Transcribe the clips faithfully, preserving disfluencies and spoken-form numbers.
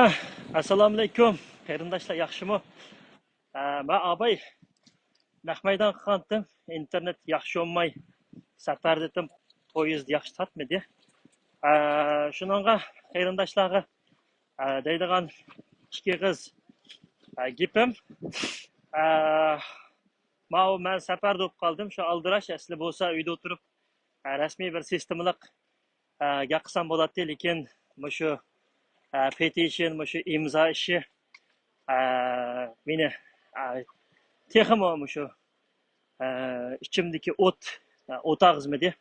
ئەسسالامۇئەلەيكۇم، قېرىنداشلار، ياخشىمۇ؟ ئە، مەن ئاباي نەق مەيدان قىلغانتىم، ئىنتېرنېت ياخشى بولماي، سەپەردىتىم، پويىزدا ياخشى تارتمىدى. ئە، شۇنىڭغا قېرىنداشلارغا، ئە، دەيدىغان ئىككى ئېغىز، ئە، گېپىم. ئە، ماۋۇ مەن سەپەردە بولۇپ قالدىم، شۇ ئالدىراش، ئەسلى بولسا ئۆيدە ئولتۇرۇپ، ئە، رەسمىي بىر سىستېمىلىق، ئە، گەپ قىلسام بولاتتى، لېكىن مۇشۇ، ئە، پېتىشن، مۇشۇ ئىمزا ئىشى، ئە، مېنى، ئە، تېخىمۇ مۇشۇ، ئە، ئىچىمدىكى ئوت، ئە، ئوت ئاغزىمىدى.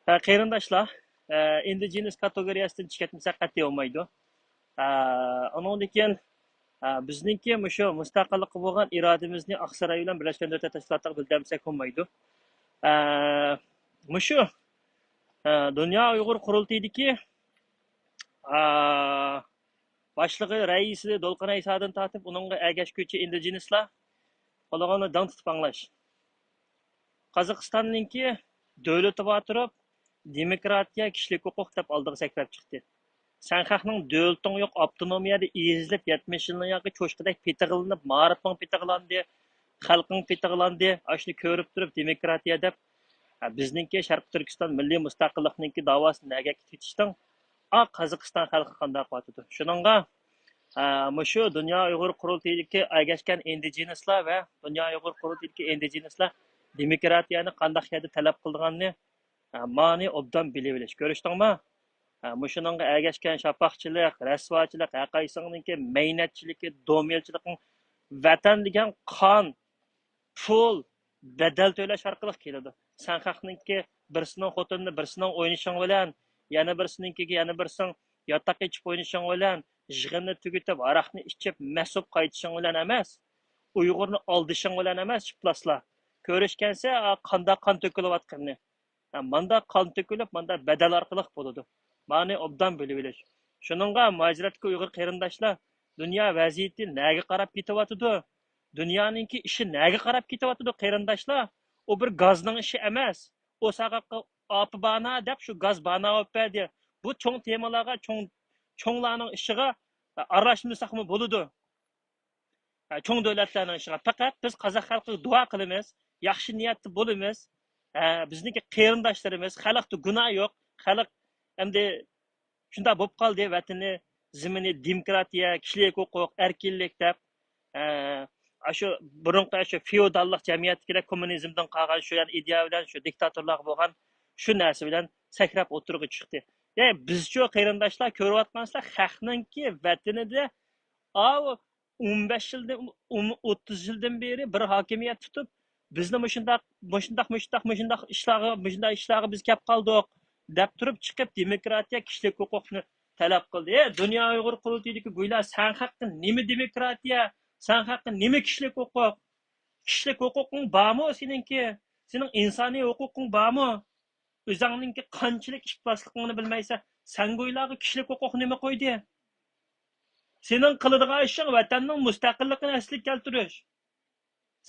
ئە، قېرىنداشلار، ئە، ئىندىجېنىس كاتېگورىيەسىدىن چىقىپ كەتمىسەك قەتئىي بولمايدۇ. ئە، ئۇنىڭدىن كېيىن، ئە، بىزنىڭكى مۇشۇ مۇستەقىللىققا بولغان ئىرادىمىزنى ئاقساراي بىلەن بىرلەشكەن دۆلەتلەر تەشكىلاتىغا بىلدۈرمىسەك بولمايدۇ. ئە، مۇشۇ، ئە، دۇنيا ئۇيغۇر قۇرۇلتىيىدىكى، ئە، باشلىقى، رەئىسى دولقۇن ئەيسادىن تارتىپ ئۇنىڭغا ئەگەشكۈچى ئىندىجېنىسلار، قولىغىنى داڭ تۇتۇپ ئاڭلاش. قازاقىستاننىڭكى دۆلىتى بار تۇرۇپ، دېموكراتىيە، كىشىلىك ھوقۇق دەپ ئالدىغا سەكرەپ چىقتى. سەن خەقنىڭ دۆلىتىڭ يوق، ئاپتونومىيەدە ئېزىلىپ، يەتمىش يىلنىڭ ياقى چوشقىدەك پېتىغىلىنىپ، مائارىپىڭ پېتىغىلاندى، خەلقىڭ پېتىغىلاندى. ئاشۇنى كۆرۈپ تۇرۇپ دېموكراتىيە دەپ، ھە، بىزنىڭكى شەرقىي تۈركىستان مىللىي مۇستەقىللىقنىڭكى داۋاسىنى نەگە كېتىۋېتىشتىڭ؟ ئا، قازاقىستان خەلقى قانداق قىلىۋاتىدۇ؟ شۇنىڭغا، ئە، مۇشۇ دۇنيا ئۇيغۇر قۇرۇلتىيىدىكى ئەگەشكەن ئىندىجېنىسلار ۋە دۇنيا ئۇيغۇر قۇرۇلتىيىدىكى ئىندىجېنىسلار دېموكراتىيەنى قانداق يەردە تەلەپ قىلىدىغاننى، ئە، مانى ئوبدان بىلىۋېلىش. كۆرۈشتۈڭمۇ؟ ئە، مۇشۇنىڭغا ئەگەشكەن شاپاقچىلىق، رەسۋاچىلىق، ھەرقايسىڭنىڭكى مەينەتچىلىكى، دومىيەلچىلىكىڭ، ۋەتەن دېگەن قان، پۇل، بەدەل تۆلەش ئارقىلىق كېلىدۇ. سەن خەقنىڭكى بىرسىنىڭ خوتۇنىنى بىرسىنىڭ ئوينىشىڭ بىلەن، يەنە بىرسىنىڭكىگە يەنە بىرسىڭ ياتاق ئېچىپ ئوينىشىڭ بىلەن، يىغىننى تۈگىتىپ، ھاراقنى ئىچىپ، مەست بولۇپ قايتىشىڭ بىلەن ئەمەس، ئۇيغۇرنى ئالدىشىڭ بىلەن ئەمەس، ئىپلاسلار. كۆرۈشكەنسە، ئا، قانداق قان تۆكۈلۈۋاتقىنىنى. ھە، مانداق قان تۆكۈلۈپ، مانداق بەدەل ئارقىلىق بولىدۇ. مانى ئوبدان بىلىۋېلىش. شۇنىڭغا مۇھاجىرەتتىكى ئۇيغۇر قېرىنداشلار، دۇنيا ۋەزىيىتى نەگە قاراپ كېتىۋاتىدۇ؟ دۇنيانىڭكى ئىشى نەگە قاراپ كېتىۋاتىدۇ، قېرىنداشلار؟ ئۇ بىر گازنىڭ ئىشى ئەمەس. ئوساكا ئاپا بار دەپ شۇ گاز بار بولۇپ بەردى. بۇ چوڭ تېمىلارغا، چوڭ، چوڭلارنىڭ ئىشىغا ئارىلاشمىساقمۇ بولىدۇ. ئە، چوڭ دۆلەتلەرنىڭ ئىشىغا. پەقەت بىز قازاق خەلقىگە دۇئا قىلىمىز، ياخشى نىيەتتە بولىمىز. ئە، بىزنىڭكى قېرىنداشلىرىمىز، خەلقتە گۇناھ يوق. خەلق ئەمدى شۇنداق بولۇپ قالدى، ۋەتىنى، زېمىنى دېموكراتىيە، كىشىلىك ھوقۇق، ئەركىنلىك دەپ، ئە، ئاشۇ بۇرۇنقى ئاشۇ فېئوداللىق جەمئىيەتتىكىدەك كوممۇنىزمدىن قالغان شۇ يەنە ئىدىيە بىلەن، شۇ دىكتاتورلارغا بولغان شۇ نەرسە بىلەن سەكرەپ ئوتتۇرىغا چىقتى. يەنى بىزچۇ قېرىنداشلار، كۆرۈۋاتقانسىلەر، خەقنىڭكى ۋەتىنىدە ئاۋۇ ئون بەش يىلدىن، ئون، ئوتتۇز يىلدىن بېرى بىر ھاكىمىيەت تۇتۇپ، بىزنى مۇشۇنداق، مۇشۇنداق، مۇشۇنداق، مۇشۇنداق ئىشلارغا، مۇشۇنداق ئىشلارغا بىز كەپ قالدۇق دەپ تۇرۇپ چىقىپ، دېموكراتىيە، كىشىلىك ھوقۇقنى تەلەپ قىلدى. ئە، دۇنيا ئۇيغۇر قۇرۇلتىيىدىكى گۇيلار، سەن خەققە نېمە دېموكراتىيە؟ سەن خەققە نېمە كىشىلىك ھوقۇق؟ كىشىلىك ھوقۇقۇڭ بارمۇ سېنىڭكى؟ سېنىڭ ئىنسانىي ھوقۇقۇڭ بارمۇ؟ ئۆزۈڭنىڭكى قانچىلىك ئىپلاسلىقىڭنى بىلمەيسەن. سەن گۇيلارغا كىشىلىك ھوقۇق نېمە قويدى؟ سېنىڭ قىلىدىغان ئىشىڭ ۋەتەننىڭ مۇستەقىللىقىنى ئەسلىگە كەلتۈرۈش.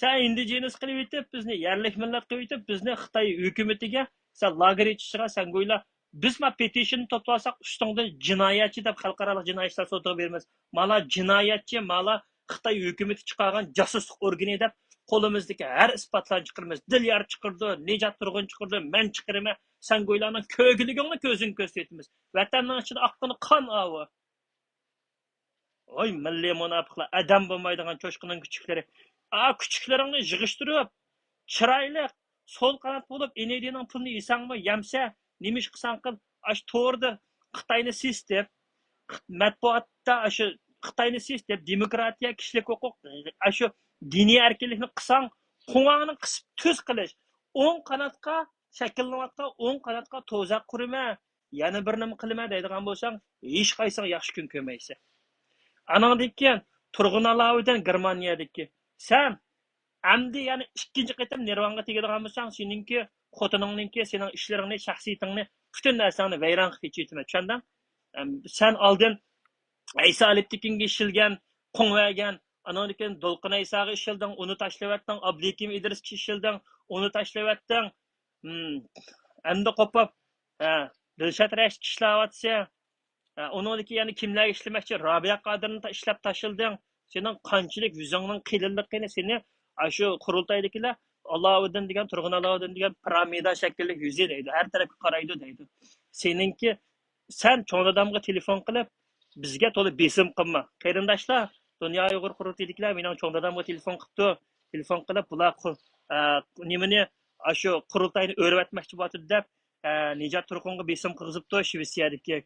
سەن ئىندىجېنىس قىلىۋېتىپ، بىزنى يەرلىك مىللەت قىلىۋېتىپ، بىزنى خىتاي ھۆكۈمىتىگە، سەن لاگېر ئېچىشىغا، سەن گويلا، بىز ما پېتىشننى توپلىۋالساق، ئۈستۈڭدىن جىنايەتچى دەپ خەلقئارالىق جىنايى ئىشلار سوتىغا بېرىمىز. مالا جىنايەتچى، مالا خىتاي ھۆكۈمىتى چىقارغان جاسۇسلۇق ئورگىنى دەپ قولىمىزدىكى ھەر ئىسپاتلارنى چىقىرىمىز. دىليار چىقىرىدۇ، نىجات تۇرغۇن چىقىرىدۇ، مەن چىقىرىمەن. سەن گويلارنىڭ كۆرگۈلۈكۈڭنى كۆزۈڭگە كۆرسىتىمىز. ۋەتەننىڭ ئىچىدە ئاققىنى قان ئاۋۇ. ۋاي مىللىي مۇناپىقلار، ئادەم بولمايدىغان چوشقىنىڭ كۈچۈكلىرى. ئا، كۈچۈكلىرىڭنى يىغىشتۇرۇپ، چىرايلىق، سول قانات بولۇپ، ئېنېدىنىڭ پۇلىنى يېسەڭمۇ، يەمسە، نېمە ئىش قىلساڭ قىل، ئاشۇ توردا خىتاينى سېسىتىپ، مەتبۇئاتتا ئاشۇ خىتاينى سېسىتىپ، دېموكراتىيە، كىشىلىك ھوقۇق، ئاشۇ دىنىي ئەركىنلىكنى قىلساڭ، قوڭاڭنى قىسىپ تۈز قىلىش. ئوڭ قاناتقا شەكىللىنىۋاتقان ئوڭ قاناتقا توزاق قۇرىمەن، يەنە بىر نېمە قىلىمەن دەيدىغان بولساڭ، ھېچقايسىڭ ياخشى كۈن كۆرمەيسەن. ئاناڭدىن كېيىن تۇرغۇن ئالاۋۇدىن گېرمانىيەدىكى. سەن ئەمدى يەنە ئىككىنچى قېتىم نىرۋانغا تېگىدىغان بولساڭ، سېنىڭكى خوتۇنۇڭنىڭكى، سېنىڭ ئىشلىرىڭنى، شەخسىيىتىڭنى، پۈتۈن نەرسەڭنى ۋەيران قىلىپ كېتىۋېتىمەن، چۈشەندىڭ؟ ئەم، سەن ئالدىن ئەيسا ئەلىپتىكىنگە ئىشلىگەن، قوڭ بەرگەن، ئانىڭدىن كېيىن دولقۇن ئەيساغا ئىشلىدىڭ، ئۇنى تاشلىۋەتتىڭ، ئابلىكىم ئىدرىسكە ئىشلىدىڭ، ئۇنى تاشلىۋەتتىڭ. ھىم، ئەمدى قوپۇپ، ھە، دىلشات رەشىتكە ئىشلەۋاتىسەن. ئۇنىڭدىكى يەنە كىملەرگە ئىشلىمەكچى؟ رابىيە قادىرنى تا-، ئىشلەپ تاشلىدىڭ. سېنىڭ قانچىلىك يۈزۈڭنىڭ قېلىنلىقىنى سېنى ئاشۇ قۇرۇلتايدىكىلەر ئالاۋۇددىن دېگەن، تۇرغۇن ئالاۋۇددىن دېگەن پىرامىدا شەكىللىك يۈزى دەيدۇ. ھەر تەرەپكە قارايدۇ دەيدۇ. سېنىڭكى، سەن چوڭ دادامغا تېلېفون قىلىپ، بىزگە تولا بېسىم قىلما. قېرىنداشلار، دۇنيا ئۇيغۇر قۇرۇلتىيىدىكىلەر مېنىڭ چوڭ دادامغا تېلېفون قىپتۇ. تېلېفون قىلىپ، بۇلار قۇ-، ئە، نېمىنى، ئاشۇ قۇرۇلتاينى ئۆرۈۋەتمەكچى بولۇۋاتىدۇ دەپ، ئە، نىجات تۇرقۇنغا بېسىم قىلغۇزۇپتۇ، شىۋېتسىيەدىكى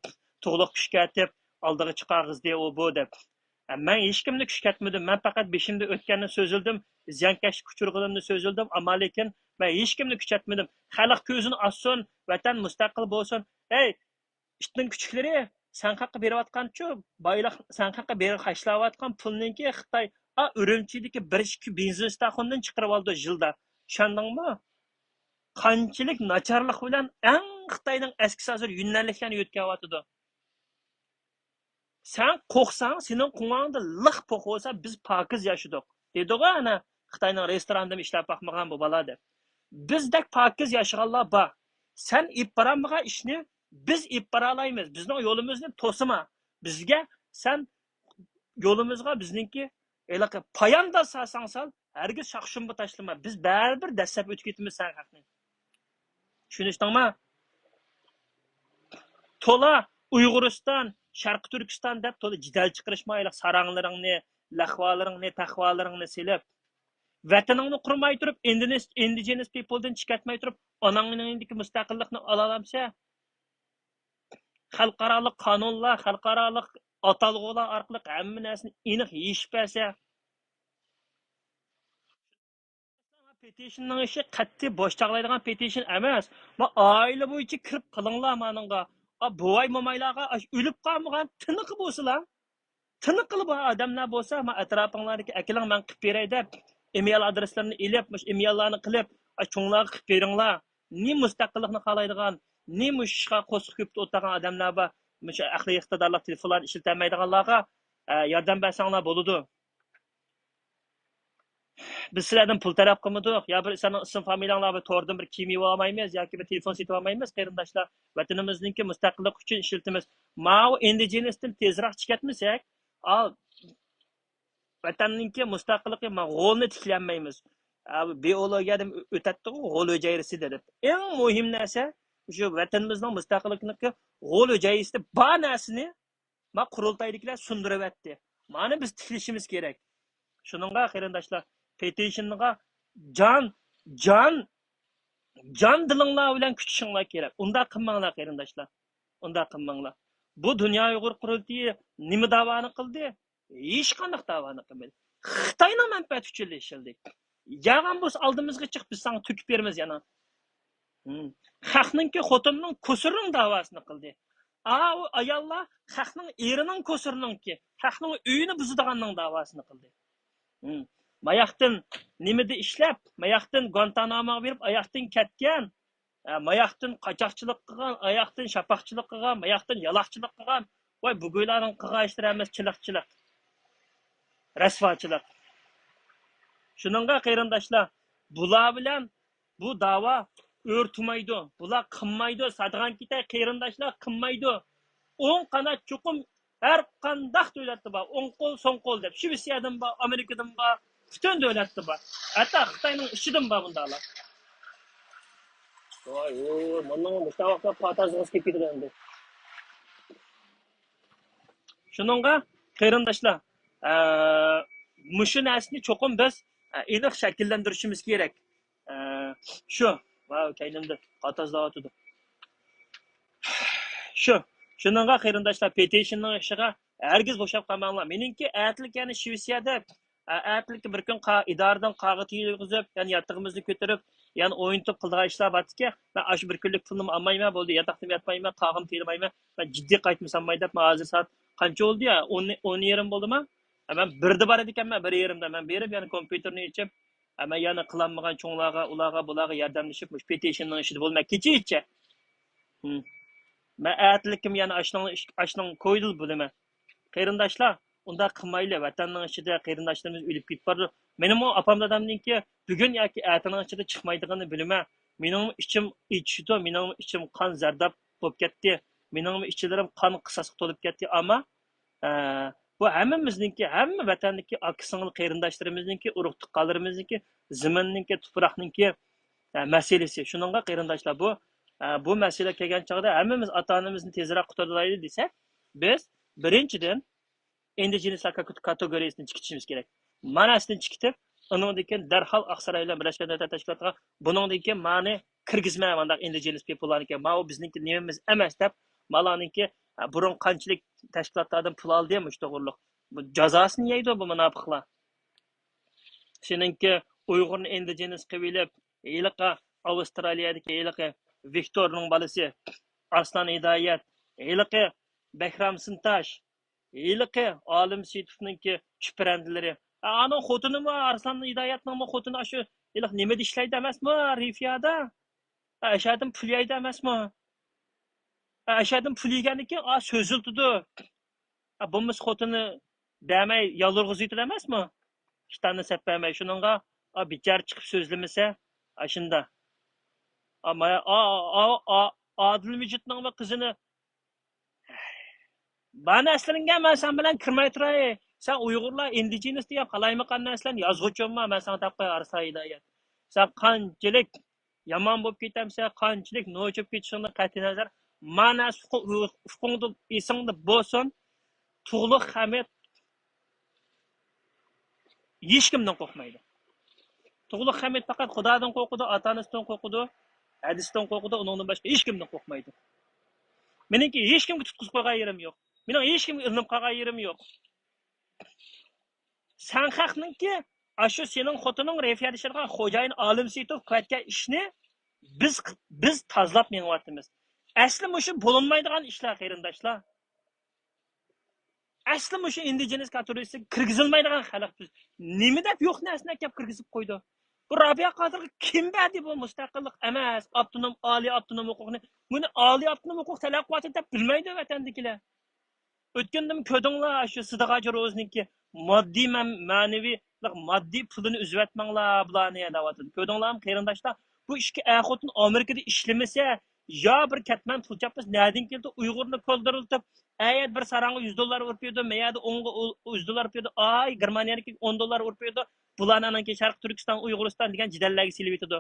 تۇغلۇق كۈچكە ئېتىپ، ئالدىغا چىقارغۇزدى، ئۇ بۇ دەپ. ئە، مەن ھېچكىمنى كۈچكەتمىدىم. مەن پەقەت بېشىمدا ئۆتكەننى سۆزلىدىم، زىيانكەشلىك ئۇچرىغىنىمنى سۆزلىدىم. ئەمما لېكىن مەن ھېچكىمنى كۈچەتمىدىم. خەلق كۆزىنى ئاچسۇن، ۋەتەن مۇستەقىل بولسۇن. ھەي، ئىتنىڭ كۈچۈكلىرى، سەن خەققە بېرىۋاتقانچۇ بايلىق، سەن خەققە بېرىپ خەجلەۋاتقان پۇلنىڭكى خىتاي، ئا، ئۈرۈمچىدىكى بىر ئىككى بېنزىن ئىستاخوندىن چىقىرىۋالىدۇ يىلدا. چۈشەندىڭمۇ؟ قانچىلىك ناچارلىق بىلەن ئەڭ خىتاينىڭ ئەسكىسى ھازىر يۈننەنلىكلەرنى يۆتكەۋاتىدۇ. سەن قورقساڭ، سېنىڭ قوڭاڭدا لىق پوق بولسا، بىز پاكىز ياشىدۇق. دېدىغۇ ئەنە، خىتاينىڭ رېستورانىدا ئىشلەپ باقمىغان بۇ بالا دەپ. بىزدەك پاكىز ياشىغانلار بار. سەن ئېلىپ بارالمىغان ئىشنى بىز ئېلىپ بارالايمىز. بىزنىڭ يولىمىزنى توسىما. بىزگە سەن يولىمىزغا بىزنىڭكى ھېلىقى پايانداز سالساڭ سال، ھەرگىز شاخشۇمبا تاشلىما. بىز بەرىبىر دەسسەپ ئۆتۈپ كېتىمىز سەن خەقنى. چۈشىنىشتىڭما؟ تولا ئۇيغۇرىستان، شەرقىي تۈركىستان دەپ تولا جېدەل چىقىرىشما، ھېلىقى ساراڭلىرىڭنى، لەخۋالىرىڭنى، تەخۋالىرىڭنى سېلىپ، ۋەتىنىڭنى قۇرماي تۇرۇپ، ئىندىنىس-، ئىندىجېنىس پىپلدىن چىقىۋەتمەي تۇرۇپ، ئاناڭنىڭ يېنىدىكى مۇستەقىللىقنى ئالالايمسەن؟ خەلقئارالىق قانۇنلار، خەلقئارالىق ئاتالغۇلار ئارقىلىق ھەممە نەرسىنى ئېنىق يېشىپ بەرسە. پېتىشننىڭ ئىشى قەتئىي بوش چاغلايدىغان پېتىشن ئەمەس. ما ئائىلە بويىچە كىرىپ قىلىڭلار مانىڭغا. ئا، بوۋاي مومايلارغا ئاش ئۆلۈپ قالمىغان تىنىقى بولسىلا، تىنىقىلا بار ئادەملەر بولسا، ما ئەتراپىڭلاردىكى ئەكېلىڭ، مەن قىلىپ بېرەي دەپ، ئىمېيل ئادرېسلىرىنى ئېلىپ، مۇشۇ ئىمېيللارنى قىلىپ، ئاش چوڭلارغا قىلىپ بېرىڭلار. نېمە مۇستەقىللىقنى خالايدىغان، نېمە مۇشۇ ئىشقا قورسىقى كۆپتە ئولتۇرغان ئادەملەر بار، مۇشۇ ئەقلىي ئىقتىدارلىق تېلېفونلارنى ئىشلىتەلمەيدىغانلارغا، ئە، ياردەم بەرسەڭلار بولىدۇ. بىز سىلەردىن پۇل تەلەپ قىلمىدۇق، يا بىر سىلەرنىڭ ئىسىم فامىلەڭلار بىر توردىن بىر كىيىم يېۋالمايمىز ياكى بىر تېلېفون سېتىۋالمايمىز، قېرىنداشلار. ۋەتىنىمىزنىڭكى مۇستەقىللىقى ئۈچۈن ئىشلىتىمىز. ماۋۇ ئىندىجېنىستىن تېزراق چىقىۋەتمىسەك، ئا، ۋەتەننىڭكى مۇستەقىللىقى، ما، غولنى تىكلەنمەيمىز. ئا، بىئولوگىيەدىن ئۆتەتتىغۇ، غول ھۈجەيرىسى دەپ. ئەڭ مۇھىم نەرسە، شۇ ۋەتىنىمىزنىڭ مۇستەقىللىقىنىڭكى غول ھۈجەيرىسىدە بار نەرسىنى ما قۇرۇلتايدىكىلەر سۇندۇرۇۋەتتى. مانا بىز تىكلىشىمىز كېرەك. شۇنىڭغا قېرىنداشلار، پېتىشنغا جان، جان، جان دىلىڭلار بىلەن كۈچىشىڭلار كېرەك. ئۇنداق قىلماڭلار قېرىنداشلار. ئۇنداق قىلماڭلار. بۇ دۇنيا ئۇيغۇر قۇرۇلتىيى نېمە داۋانى قىلدى؟ ھېچقانداق داۋانى قىلمىدى. خىتاينىڭ مەنپەئەتى ئۈچۈن ئىشلىدى. ياغان بولسا ئالدىمىزغا چىق، بىز ساڭا تۆكۈپ بېرىمىز يەنە. ھىم. خەقنىڭكى خوتۇننىڭ كوسىرىنىڭ داۋاسىنى قىلدى. ئاۋۇ ئاياللار خەقنىڭ ئېرىنىڭ كوسىرىنىڭكى، خەقنىڭ ئۆيىنى بۇزىدىغاننىڭ داۋاسىنى قىلدى. ھىم. ماياقتىن نېمىدە ئىشلەپ، ماياقتىن گۇانتاناموغا بېرىپ، ئاياقتىن كەتكەن، ئە، ماياقتىن قاچاقچىلىق قىلغان، ئاياقتىن شاپاقچىلىق قىلغان، ماياقتىن يالاقچىلىق قىلغان. ۋاي، بۈگۈنلەرنىڭ قىلغان ئىشلىرى ھەممىسى چىلىقچىلىق، رەسۋاچىلىق. شۇنىڭغا قېرىنداشلار، بۇلار بىلەن بۇ داۋا ئۆرتىمەيدۇ. بۇلار قىلمايدۇ. سادىغان كېتەي قېرىنداشلار، قىلمايدۇ. ئوڭ قانات چوقۇم ھەر قانداق دۆلەتتە بار. ئوڭ قول، سوڭ قول دەپ. شىۋېتسىيەدىن بار، ئامېرىكىدىن بار، پۈتۈن دۆلەتتە بار. ھەتتا خىتاينىڭ ئىچىدىمۇ بار بۇنداقلار. ۋاي، ئۇ، مانا مۇشۇنداق ۋاقىتتا پاتاز غىز كېلىپ كېتىدۇ ئەمدى. شۇنىڭغا قېرىنداشلار، ئە، مۇشۇ نەرسىنى چوقۇم بىز، ئە، ئېنىق شەكىللەندۈرۈشىمىز كېرەك. ئە، شۇ، ۋاۋ، كەينىمدە قاتازلاۋاتىدۇ. شۇ، شۇنىڭغا قېرىنداشلار، پېتىشننىڭ ئىشىغا ھەرگىز بوشاپ قالماڭلار. مېنىڭكى ئەتىلىك يەنە شىۋېتسىيەدە، ئە، ئەتىلىككە بىر كۈن قا-، ئىدارىدىن قاغا تېيىلغۇزۇپ، يەنە ياتىقىمىزنى كۆتۈرۈپ، يەنە ئوينىتىپ قىلىدىغان ئىشلار بارتىكەن. مەن ئاشۇ بىر كۈنلۈك پۇلنىمۇ ئالمايمەن، بولدى، ياتاقتىمۇ ياتمايمەن، قاغىمۇ تېيىلمايمەن. مەن جىددىي قايتمىسامماي دەپ، مەن ھازىر سائەت قانچە بولدى يا؟ ئون، ئون يېرىم بولدىما؟ مەن بىردە بار ئىدىكەنمەن، بىر يېرىمدە. مەن بېرىپ، يەنە كومپيۇتېرنى ئېچىپ، مەن يەنە قىلالمىغان چوڭلارغا، ئۇلارغا، بۇلارغا ياردەملىشىپ، مۇشۇ پېتىشننىڭ ئىشىدا بولىمەن كېچىچە. ھىم. مەن ئەتىلىكىم يەنە ئاشنىڭ، ئاشنىڭ كويىدىلا بولىمەن. قېرىنداشلار، ئۇنداق قىلمايلى. ۋەتەننىڭ ئىچىدە قېرىنداشلىرىمىز ئۆلۈپ كېتىپ بارىدۇ. مېنىڭمۇ ئاپام دادامنىڭكى بۈگۈن ياكى ئەتىنىڭ ئىچىدە چىقمايدىغىنىنى بىلىمەن. مېنىڭمۇ ئىچىم ئېچىشىدۇ، مېنىڭمۇ ئىچىم قان زەرداب بولۇپ كەتتى. مېنىڭمۇ ئىچلىرىم قان قىساسقا تولۇپ كەتتى. ئەمما، ئە، بۇ ھەممىمىزنىڭكى، ھەممە ۋەتەندىكى ئاكا-سىڭىل قېرىنداشلىرىمىزنىڭكى، ئۇرۇق-تۇغقانلىرىمىزنىڭكى، زېمىننىڭكى، تۇپراقنىڭكى، ئە، مەسىلىسى. شۇنىڭغا قېرىنداشلار، بۇ، ئە، بۇ مەسىلە كەلگەن چاغدا ھەممىمىز ئاتا-ئانىمىزنى تېزرەك قۇتۇلايلى دېسەك، بىز بىرىنچىدىن، ئىندىجېنىسلار كاتېگورىيىسىنى چىقىرىشىمىز كېرەك. ماناسىدىن چىقىرىپ، ئۇنىڭدىن كېيىن دەرھال ئاقساراي بىلەن بىرلەشكەن دۆلەتلەر تەشكىلاتىغا بۇنىڭدىن كېيىن مانى كىرگۈزمە، مانداق ئىندىجېنىس پىپللارنىڭكى، ماۋۇ بىزنىڭكى نېمىمىز ئەمەس دەپ، مالارنىڭكى، ھە، بۇرۇن قانچىلىك تەشكىلاتلاردىن پۇل ئالدى مۇشۇ توغرۇلۇق. بۇ جازاسىنى يەيدۇ بۇ مۇناپىقلار. سېنىڭكى ئۇيغۇرنى ئىندىجېنىس قىلىۋېلىپ، ھېلىقى ئاۋسترالىيەدىكى ھېلىقى ۋىكتورنىڭ بالىسى ئارسلان ھىدايەت، ھېلىقى بەھرام سىنتاش، ھېلىقى ئالىم سېيىتوفنىڭكى چۈپرەندىلىرى. ئانىڭ خوتۇنىمۇ، ئارسلان ھىدايەتنىڭمۇ خوتۇنى ئاشۇ ھېلىقى نېمىدە ئىشلەيدۇ ئەمەسمۇ، رىفىيادا؟ ئەشەدىن پۇل يەيدۇ ئەمەسمۇ؟ ئەشەدىن پۇل يېگەندىن كېيىن، ئا، سۆزلىتىدۇ. ئا، بولمىسا خوتۇنى بەرمەي يالۋۇرغۇزۇۋېتىدۇ ئەمەسمۇ؟ ئىككى تانە سەپ بەرمەي. شۇنىڭغا، ئا، بىچارە چىقىپ سۆزلىمىسە، ئاشۇندا. ئا، ما-، ئا، ئا، ئا، ئا، ئادىل مىجىتنىڭ قىزىنى بار نەرسىلىرىڭگە مەن سەن بىلەن كىرمەي تۇراي. سەن ئۇيغۇرلار ئىندىجېنىس دېگەن قالايمىقان نەرسىلەرنى يازغۇچۇ بولما، مەن ساڭا تاپقاي ئارسا ھىدايەت. سەن قانچىلىك يامان بولۇپ كېتەمسەن، قانچىلىك نوچى بولۇپ كېتىشىڭدىن قەتئىينەزەر، مانا ئۇفۇقۇڭدا، ئېسىڭدە بولسۇن، تۇغلۇق خەمىت ھېچكىمدىن قورقمايدۇ. تۇغلۇق خەمىت پەقەت خۇدادىن قورقىدۇ، ئاتا-ئانىسىدىن قورقىدۇ، ھەدىسىدىن قورقىدۇ، ئۇنىڭدىن باشقا ھېچكىمدىن قورقمايدۇ. مېنىڭكى ھېچكىمگە تۇتقۇزۇپ قويغان يېرىم يوق. مېنىڭ ھېچكىمگە ئىلىنىپ قالغان يېرىم يوق. سەن خەقنىڭكى، ئاشۇ سېنىڭ خوتۇنۇڭ رەفىيە دېيىشىدىغان خوجايىن ئالىم سېيىتوف قىلىۋەتكەن ئىشنى بىز، بىز تازىلاپ مېڭىۋاتىمىز. ئەسلى مۇشۇ بولۇنمايدىغان ئىشلار، قېرىنداشلار. ئەسلى مۇشۇ ئىندىجېنىس كاتېگورىيىسىگە كىرگۈزۈلمەيدىغان خەلق بىز. نېمە دەپ يوق نەرسىنى ئەكەپ كىرگۈزۈپ قويدى؟ بۇ رابىيە قادىرغا كىم بەردى بۇ مۇستەقىللىق ئەمەس، ئاپتونوم، ئالىي ئاپتونوم ھوقۇقنى؟ بۇنى ئالىي ئاپتونوم ھوقۇق تەلەپ قىلىۋاتىدۇ دەپ بىلمەيدۇ ۋەتەندىكىلەر. ئۆتكەندىمۇ كۆردۈڭلار، شۇ سىدىق ھاجى روزىنىڭكى ماددىي مەن-، مەنىۋى، ماددىي پۇلىنى ئۈزۈۋەتمەڭلار بۇلارنى دەۋاتىدۇ. كۆردۈڭلارمۇ قېرىنداشلار؟ بۇ ئىككى ئەر خوتۇن ئامېرىكىدا ئىشلىمىسە، يا بىر كەتمەن پۇل چاپمىسا نەدىن كېلىدۇ؟ ئۇيغۇرنى كولدۇرلىتىپ، ئەيەردە بىر ساراڭغا يۈز دوللار ئۇرۇپ بېرىدۇ، مەيەردە ئونغا ئۇ-، يۈز دوللار ئۇرۇپ بېرىدۇ، ئاي، گېرمانىيەدىكى ئون دوللار ئۇرۇپ بېرىدۇ. بۇلارنى ئانان كېيىن شەرقىي تۈركىستان، ئۇيغۇرىستان دېگەن جېدەللەرگە سېلىۋېتىدۇ.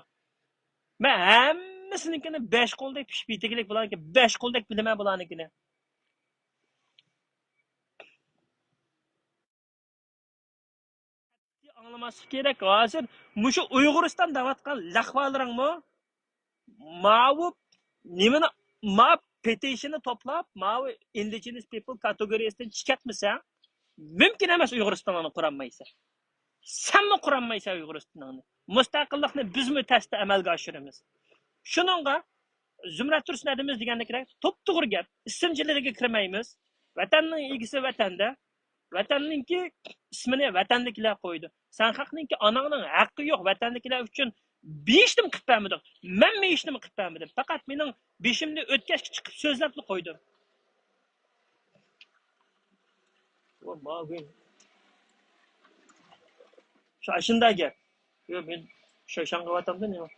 مەن ھەممىسىنىڭكىنى بەش قولدەك پىشىپ يېتىگلىك بۇلارنىڭكى، بەش قولدەك بىلىمەن بۇلارنىڭكىنى. ئاڭلىماسلىق كېرەك. ھازىر مۇشۇ ئۇيغۇرىستان دەۋاتقان لەخۋالىرىڭمۇ ماۋۇ نېمىنى، ما پېتىشننى توپلاپ، ماۋۇ ئىندىجېنىس پىپل كاتېگورىيىسىدىن چىقىرتمىسەڭ، مۇمكىن ئەمەس ئۇيغۇرىستاننى قۇرالمايسەن. سەنمۇ قۇرالمايسەن ئۇيغۇرىستاننى. مۇستەقىللىقنى بىزمۇ تەستە ئەمەلگە ئاشۇرىمىز. شۇنىڭغا زۇمرەت تۇرسۇن ھەدىمىز دېگەندەك توپتوغرا گەپ. ئىسىمچىلىرىگە كىرمەيمىز. ۋەتەننىڭ ئىگىسى ۋەتەندە. ۋەتەننىڭكى ئىسمىنى ۋەتەندىكىلەر قويىدۇ. سەن خەقنىڭكى ئاناڭنىڭ ھەققى يوق ۋەتەندىكىلەر ئۈچۈن. ھېچنېمە قىلىپ بەرمىدىڭ. مەنمۇ ھېچنېمە قىلىپ بەرمىدىم. پەقەت مېنىڭ بېشىمنى ئۆتكەشكە چىقىپ سۆزلەپلا قويدۇم. شۇ ئاشۇنداق گەپ. يو، مەن شايشاڭ قىلىۋاتامدۇ نېمە؟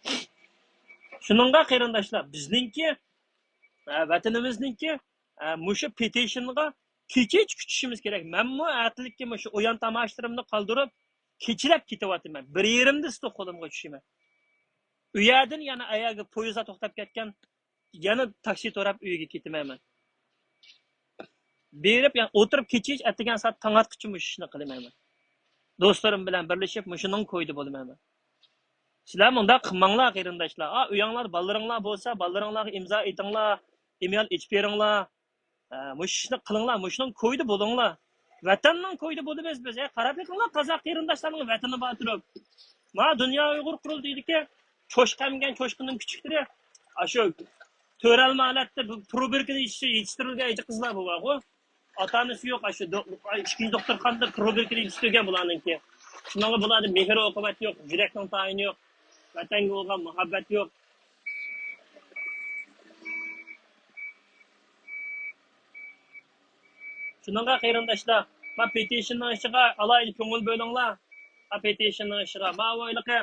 شۇنىڭغا قېرىنداشلار، بىزنىڭكى، ئە، ۋەتىنىمىزنىڭكى، ئە، مۇشۇ پېتىشنغا كېچىچە كۈتۈشىمىز كېرەك. مەنمۇ ئەتىلىككە مۇشۇ ئويان تاماشىلىرىمنى قالدۇرۇپ، كېچىلەپ كېتىۋاتىمەن. بىر يېرىمدە سىزنىڭ قولۇمغا چۈشىمەن. ئۇ يەردىن يەنە ئاياغ پويىزلار توختاپ كەتكەن، يەنە تاكسى توراپ ئۆيگە كېتىمەن مەن. بېرىپ، يەنە ئولتۇرۇپ كېچىچە ئەتىگەن سائەت تاڭ ئاتقۇچە مۇشۇ ئىشنى قىلىمەن مەن. دوستلىرىم بىلەن بىرلىشىپ مۇشۇنىڭ كويىدا بولىمەن مەن. سىلەر مۇنداق قىلماڭلار، قېرىنداشلار. ئا، ئۆيۈڭلاردا بالىلىرىڭلار بولسا، بالىلىرىڭلارغا ئىمزا ئېتىڭلار، ئېمېل ئېچىپ بېرىڭلار. ئە، مۇشۇ ئىشنى قىلىڭلار، مۇشۇنىڭ كويىدا بولۇڭلار. ۋەتەننىڭ كويىدا بولىمىز بىز. ئە، قاراپ بېقىڭلار، قازاق قېرىنداشلارنىڭ ۋەتىنى بار تۇرۇپ. ما دۇنيا ئۇيغۇر قۇرۇلتىيىدىكى چوشقا ئەمگەن چوشقىنىڭ كۈچۈكلىرى ئاشۇ تۆرەلمە ھالەتتە بۇ پروبىركىنى يېتىشتۈرۈلگەن ئېجىقىزلار بۇ بارغۇ. ئاتا-ئانىسى يوق، ئاشۇ دو-، ئىككىنچى دوختۇرخانىدا پروبىركىنى يېتىشتۈرگەن بۇلارنىڭكى. شۇنىڭغا بۇلاردا مېھىر ئوقۇۋەت يوق، يۈرەكنىڭ تايىنى يوق، ۋەتەنگە بولغان مۇھەببەت يوق. شۇنىڭغا قېرىنداشلار، ما پېتىشننىڭ ئىشىغا ئالاھىدە كۆڭۈل بۆلۈڭلار. ما پېتىشننىڭ ئىشىغا، ما ئۇيلىقى،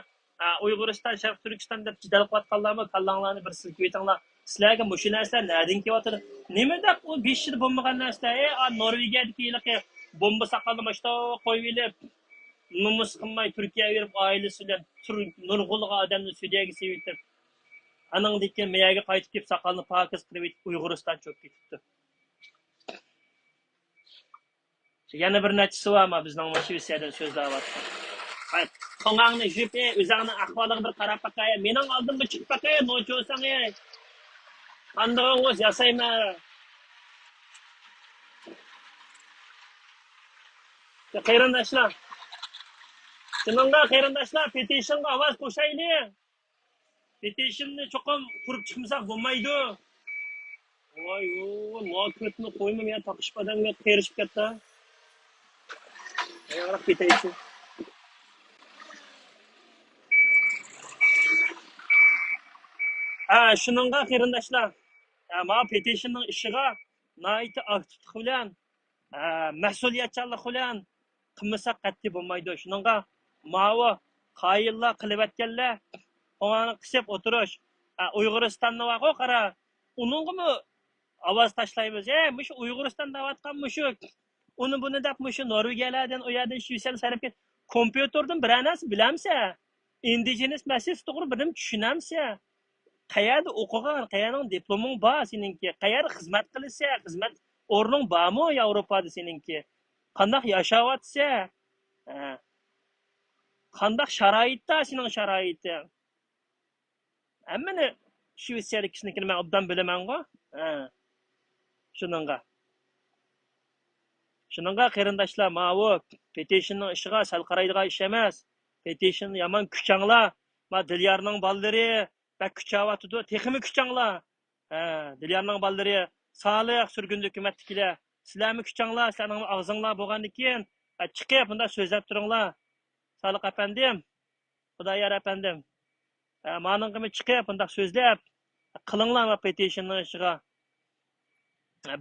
ئۇيغۇرىستان، شەرقىي تۈركىستان دەپ جېدەل قىلىۋاتقانلارمۇ كاللاڭلارنى بىر سىلكىۋېتىڭلار. سىلەرگە مۇشۇ نەرسىلەر نەدىن كېلىۋاتىدۇ؟ نېمە دەپ ئۇ بېشىدا بولمىغان نەرسىلەر؟ ئە، ئا، نورۋېگىيەدىكى ھېلىقى بومبا ساقالنى مۇشۇنداق قويۇۋېلىپ، نومۇس قىلماي تۈركىيەگە بېرىپ، ئائىلىسى بىلەن تۈر-، نۇرغۇنلىغان ئادەمنى سۈديەگە سېلىۋېتىپ، ئانىڭدىن كېيىن مەيەگە قايتىپ كېلىپ، ساقالنى پاكىز قىلىۋېتىپ، ئۇيغۇرىستان چۆكۈپ كېتىپتۇ. يەنە بىر نەچچىسى بار ما بىزنىڭ شىۋېتسىيەدىن سۆزلەۋاتقان. ھەي، توڭاڭنى يۇيۇپ، ئەي، ئۆزۈڭنىڭ ئەھۋالىغا بىر قاراپ باقاي. مېنىڭ ئالدىمغا چىقىپ باقاي، نوچۇساڭ، ئەي. قاندىغىڭ بولسا ياسايمەن. قېرىنداشلار. شۇنىڭغا قېرىنداشلار، پېتىشنغا ئاۋاز قوشايلى. پېتىشننى چوقۇم قۇرۇپ چىقمىساق بولمايدۇ. ۋاي، ۋو، ۋو، ما كۆتنى قويمىم يا، تاقىشىپ ئادەمگە قېرىشىپ كەتتى. ياراق پېتىشن. ھە، شۇنىڭغا قېرىنداشلار. ھە، ما پېتىشننىڭ ئىشىغا ناھايىتى ئاكتىپلىق بىلەن، ھە، مەسئۇلىيەتچانلىق بىلەن قىلمىساق قەتئىي بولمايدۇ. شۇنىڭغا ماۋۇ خائىنلار قىلىۋەتكەنلەر، قوڭغۇرنى قىسىپ ئولتۇرۇش. ھە، ئۇيغۇرىستاندا بارغۇ، قارا، ئۇنىڭغىمۇ ئاۋاز تاشلايمىز. ھە، مۇشۇ ئۇيغۇرىستان دەۋاتقان مۇشۇ، ئۇنى بۇنى دەپ مۇشۇ نورۋېگىيەلەردىن، ئۇ يەردىن شىۋېتسىيەدىن سەيرەپ كېلىپ، كومپيۇتېردىن بىرەر نەرسە بىلەمسە؟ ئىندىجېنىس مەسىلىسى توغرا بىر نېمە چۈشىنەمسە؟ قەيەردە ئوقۇغان، قەيەرنىڭ دىپلومۇڭ بار سېنىڭكى، قەيەردە خىزمەت قىلىسە، خىزمەت ئورنۇڭ بارمۇ ياۋروپادا سېنىڭكى؟ قانداق ياشاۋاتىسە؟ ھە. قانداق شارائىتتا سېنىڭ شارائىتىڭ؟ ھەممىنى شىۋېتسىيەدىكىسىنىڭكىنى مەن ئوبدان بىلىمەنغۇ. ھە. شۇنىڭغا. شۇنىڭغا قېرىنداشلار، ماۋۇ پېتىشننىڭ ئىشىغا سەل قارايدىغان ئىش ئەمەس. پېتىشن يامان كۈچەڭلار. ما دىليارنىڭ بالىلىرى بەك كۈچەۋاتىدۇ، تېخىمۇ كۈچەڭلار. ھە، دىليارنىڭ بالىلىرى، سالىھ سۈرگۈندە ھۆكۈمەتتىكىلەر، سىلەرمۇ كۈچەڭلار، سىلەرنىڭمۇ ئاغزىڭلار بولغاندىكىن، ھە، چىقىپ مۇنداق سۆزلەپ تۇرۇڭلار. سالىھ ئەپەندىم، خۇدايار ئەپەندىم، ھە، مانىڭغىمۇ چىقىپ مۇنداق سۆزلەپ، قىلىڭلار ما پېتىشننىڭ ئىشىغا.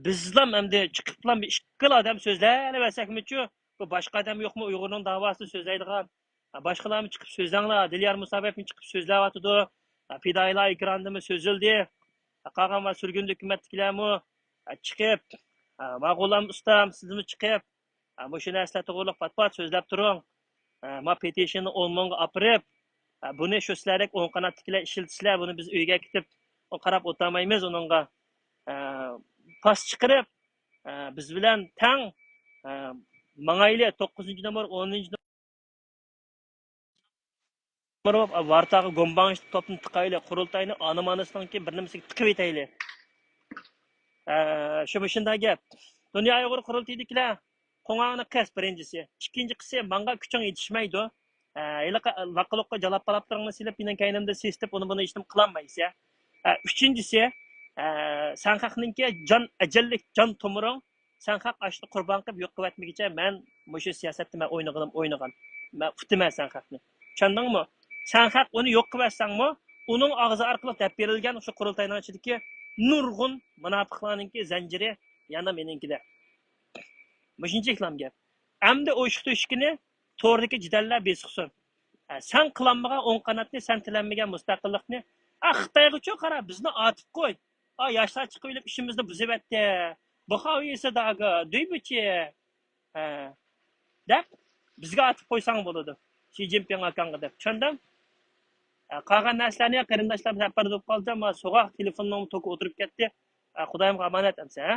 بىزلام ئەمدى چىقىپلام بىر ئىككىلا ئادەم سۆزلەۋەرسەكمىچۇ، بۇ باشقا ئادەم يوقمۇ ئۇيغۇرنىڭ داۋاسىنى سۆزلەيدىغان؟ باشقىلارمۇ چىقىپ سۆزلەڭلار. دىليار مۇسابەپمۇ چىقىپ سۆزلەۋاتىدۇ. پىدائىيلار ئېكرانىدىمۇ سۆزلىدى. قالغان ۋە سۈرگۈندە ھۆكۈمەتتىكىلەرمۇ چىقىپ، ما غۇلام ئۇستام، سىزمۇ چىقىپ، ھە، مۇشۇ نەرسىلەر توغرىلىق پات-پات سۆزلەپ تۇرۇڭ. ھە، ما پېتىشننى ئون مىڭغا ئاپىرىپ، ھە، بۇنى شۇ سىلەردەك ئوڭ قاناتتىكىلەر ئىشلىتىسىلەر، بۇنى بىز ئۆيگە كېتىپ قاراپ ئولتۇرمايمىز ئۇنىڭغا. ھە، پاس چىقىرىپ، ھە، بىز بىلەن تەڭ، ھە، ماڭايلى، توققۇزىنچى نومۇر، ئونىنچى نومۇر، ۋارتاغا گومباڭ توپنى تىقايلى، قۇرۇلتاينى ئانىمانىسىنىڭكى بىر نېمىسىگە تىقىۋېتەيلى. ئە، شۇ مۇشۇنداق گەپ. دۇنيا ئۇيغۇر قۇرۇلتىيىدىكىلەر، قوڭاڭنى قىس، بىرىنچىسى. ئىككىنچى قىسى، ماڭا كۈچۈڭ يېتىشمەيدۇ. ئە، ھېلىقى لاققا-لۇققا جالاپ-بالاپلىرىڭنى سېلىپ، مېنىڭ كەينىمدە سېسىتىپ، ئۇنى بۇنى ھېچنېمە قىلالمايسەن. ئە، ئۈچىنچىسى، ئە، سەن خەقنىڭكى جان ئەجەللىك جان تومۇرۇڭ، سەن خەق ئاشۇنى قۇربان قىلىپ يوق قىلىۋەتمىگۈچە، مەن مۇشۇ سىياسەتتە مەن ئوينىغىنىم ئوينىغان. مەن ئۇتىمەن سەن خەقنى. چۈشەندىڭمۇ؟ سەن خەق ئۇنى يوق قىلىۋەتسەڭمۇ، ئۇنىڭ ئاغزى ئارقىلىق دەپ بېرىلگەن شۇ قۇرۇلتاينىڭ ئىچىدىكى نۇرغۇن مۇناپىقلارنىڭكى زەنجىرى يەنە مېنىڭكىدە. مۇشۇنچىلىكلام گەپ. ئەمدى ئوشۇق تۆشۈكىنى توردىكى جېدەللەر بېسىقسۇن. ھە، سەن قىلالمىغان ئوڭ قاناتنى، سەن تىلەلمىگەن مۇستەقىللىقنى، ئا، خىتايغىچۇ قارا، بىزنى ئاتىپ قوي. ئا، ياشلار چىقىۋېلىپ ئىشىمىزنى بۇزۇۋەتتى. بۇخاۋىيسى داگا، دۈيبۈچى. ھە. دەپ، بىزگە ئاتىپ قويساڭ بولىدۇ. شى جىنپىڭ ئاكاڭغا دەپ. چۈشەندىڭ؟ ھە، قالغان نەرسىلەرنى قېرىنداشلار سەپەردە بولۇپ قالدى، ئەمما سوغۇق تېلېفوننىڭ توكى ئولتۇرۇپ كەتتى. ھە، خۇدايىمغا ئامانەت ئەمسە، ھە؟